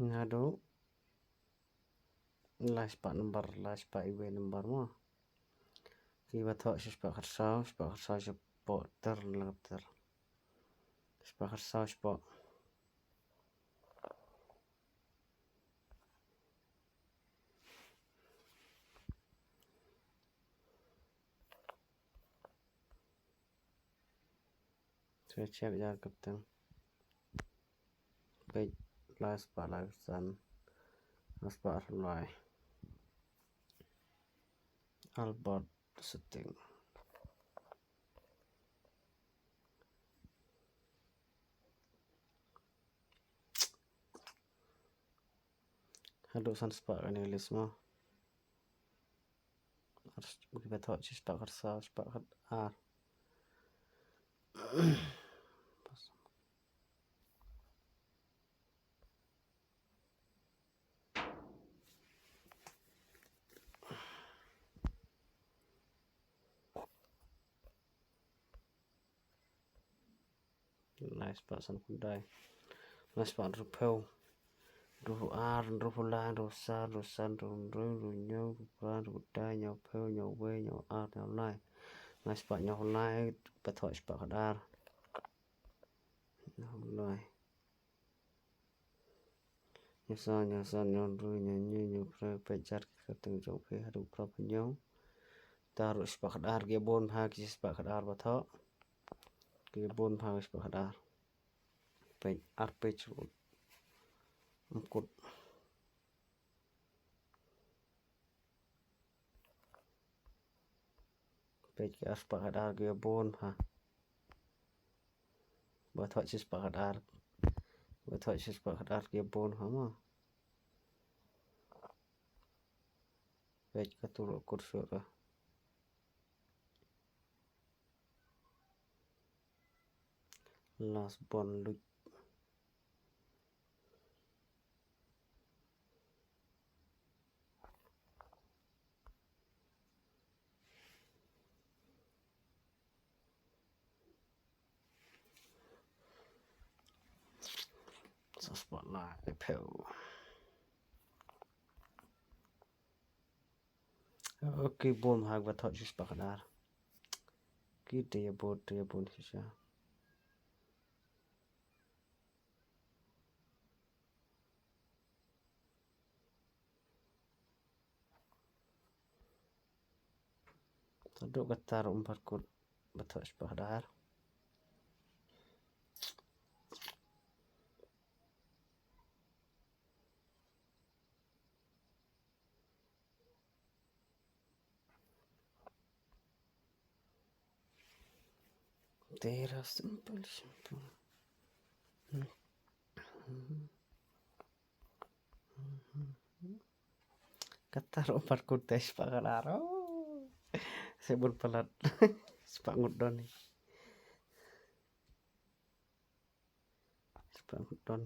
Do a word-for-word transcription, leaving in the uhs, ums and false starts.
Naduh lai spah number, lai spah iwei number mo. Kiba thoh shi spah khatsaw, spah khatsaw shapoh ter lap ter. Spah khatsaw shapoh. Check, check ïa ka kyrteng. Peit, lai spah lai san, lai spah lai. Albert setting. Haduh san spah kane list mo. Kiba thoh shi spah khatsaw, spah khatar. Lai spah san khyndai. Lai spah hynriewphew. Hynriewphew ar, hynriewphew lai, hynriewphew saw, hynriewphew san, hynriewphew hynriew, hynriewphew hynñiew, hynriewphew phra, hynriewphew khyndai, hynñiewphew, hynñiewphew wei, hynñiewphew ar, hynñiewphew lai. Lai spah hynñiewphew lai, ba thoh spah khatar. Hynñiewphew lai. Hynñiewphew saw, hynñiewphew san, hynñiewphew hynriew, hynñiewphew hynñiew, hynñiewphew phra, peit jar ki kyrteng jong phi haduh phra phew hynñiew. Te ruh spah khatar, ki bun bha ki spah khatar ba thoh. Ki bun bha ki spah khatar. Peit ar peit ruh. Ym kut. Peit ki ar spah khatar ki bun bha. Ba thoh shi spah khatar. Ba thoh shi spah khatar ki bun bha mo. Peit ka tu ruh kut shuh ruh. Last bun luit. Sa spah lai phew. Okay, bun bha ba thoh shi spah khatar. Ki dei bun, dei bun shisha. Haduh kata ruh ym pat kut ba thoh spah khatar. Tera simple, simple. Kata ruh ym pat kut te spah khatar. Oh. Sa bun palat. Spah ngut don. Spah ngut don.